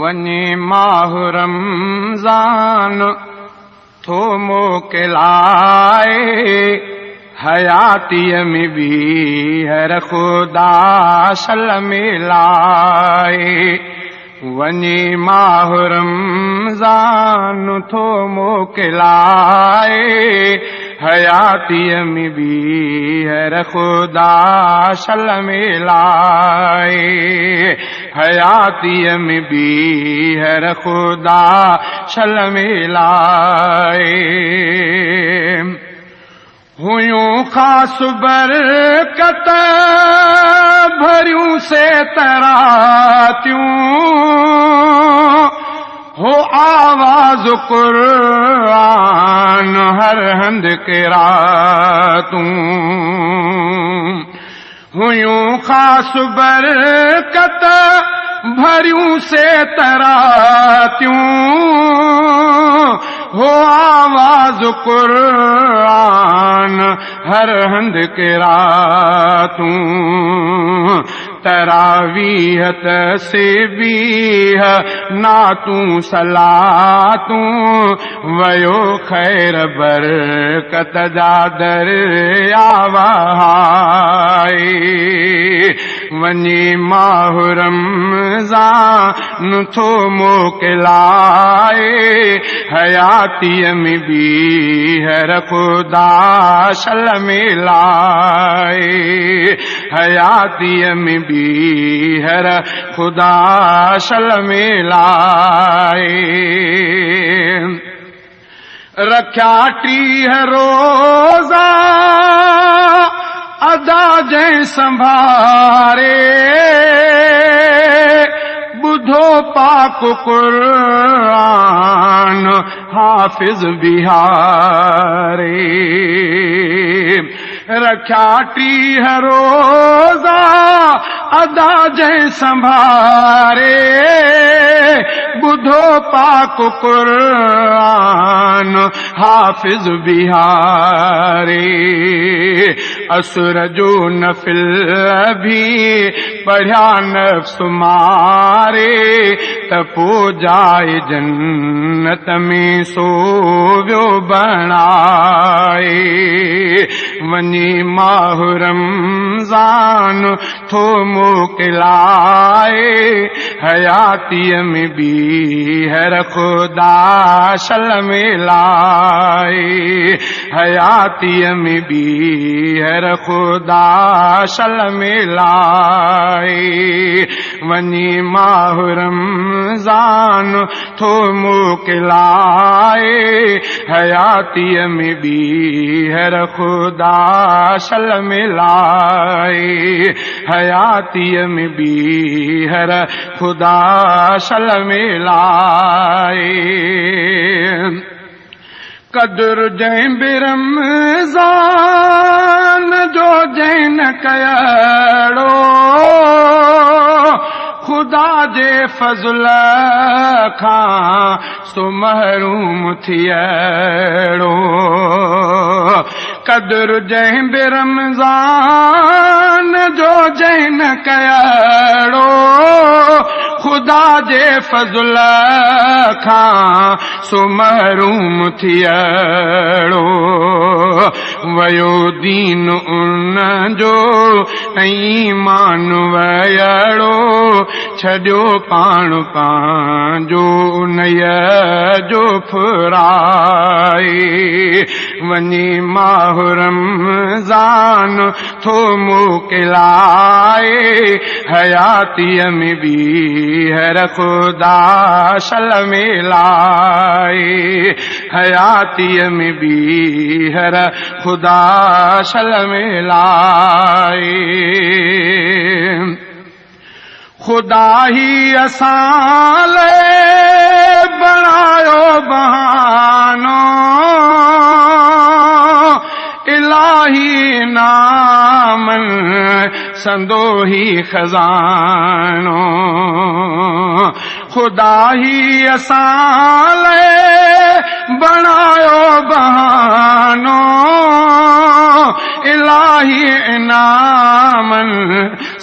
وڃي ماهه رمضان ٿو موڪلائي، حياتيء ۾ ٻيهر خدا شل ملائي. وڃي ماهه رمضان ٿو موڪلائي، حياتيء ۾ ٻيهر خدا شل ملائي. حياتيء ۾ ٻيهر خدا شل ملائي. هيون خاص برڪت ڀريون سي تراتيون، هو آواز قرآن هر هنڌ قراتون. هيون خاص برڪت ڀريون سي تراتيون، هو آواز قرآن هر هنڌ قراتون. تراويح تسبيح نعتون صلاتون، ويو خير برڪت جا دريا وهائي. وڃي ماهه رمضان ٿو موڪلائي، حياتيء ۾ ٻيهر خدا شل ملائي. حياتيء ۾ ٻيهر خدا شل ملائي. رکيا 30 روزا ادا جنهن سنڀاري، ٻڌو پاڪ قرآن حافظ بيهاري. رکيا 30 روزا ادا جنهن سنڀاري، ٻڌو پاڪ قرآن حافظ بيهاري. عصر جو نفل به پڙهيا نفس ماري، ته پوء جاء جنت ۾ سو ويو بڻائي. وڃي ماهه رمضان ٿو موڪلائي، حياتيء ۾ ٻيهر خدا شل ملائي. حياتيء ۾ ٻيهر خدا شل ملائي. وڃي ماهه رمضان ٿو موڪلائي، حياتيء ۾ ٻيهر خدا شل ملائي. حياتيء ۾ ٻيهر خدا شل ملائي. قدر جنهن به رمضان جو جنهن ڪيڙو، خدا جي فضل کان سو محروم ٿيڙو. قدر جنهن به رمضان جو جنهن ڪيڙو، خدا جي فضل کان سو محروم ٿيڙو. ويو دين ان جو ۽ ايمان ويڙو، ڇڏيو پاڻ پنهنجو انهيء جو ڦرائي. وڃي ماهه رمضان ٿو موڪلائي، حياتيء ۾ ٻيهر خدا شل ملائي. حياتيء ۾ ٻيهر خدا شل ملائي. خدا هي اسان لئه بڻايو بهانو، الاهي نامن سندو هي خزانو. خدا هي اسان لئه بڻايو بهانو، الاهي انعامن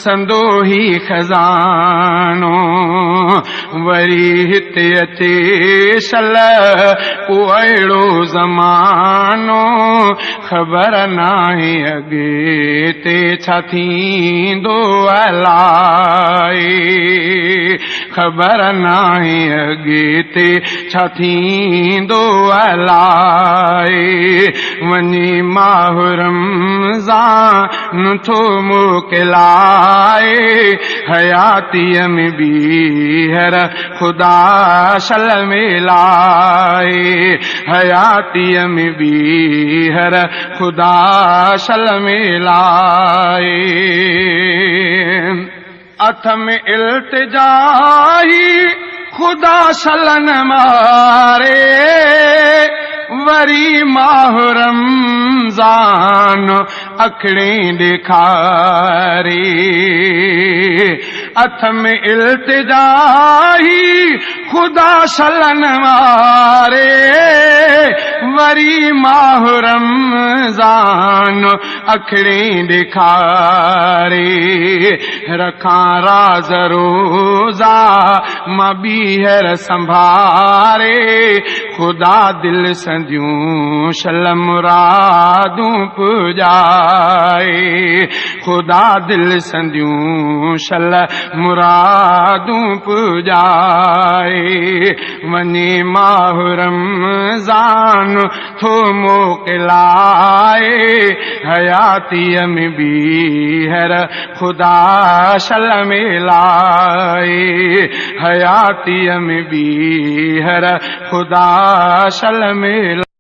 سندو هي خزانو. وري هتي اچي شل ڪو اهڙو زمانو، خبر ناهي اڳتي ڇا ٿيندو الائي، خبر ناهي اڳتي ڇا ٿيندو الائي. وڃي ماهه رمضان ٿو موڪلائي، حياتيء ۾ ٻيهر خدا شل ملائي، حياتيء ۾ ٻيهر خدا شل ملائي. اٿم التجا هي خدا شل نه ماري، وري ماهه رمضان اکڙين ڏيکاري. اٿم التجا هي خدا شل نه ماري، وري ماهه رمضان اکڙين ڏيکاري. رکان راز روزا مان ٻيهر سنڀاري، خدا دل سنديون شل مرادون پڄائي، خدا دل سنديون شل مرادون پڄائي. وڃي ماهه رمضان ٿو موڪلائي، حياتيء ۾ ٻيهر خدا شل ملائي، حياتيء ۾ ٻيهر خدا شل ملائي.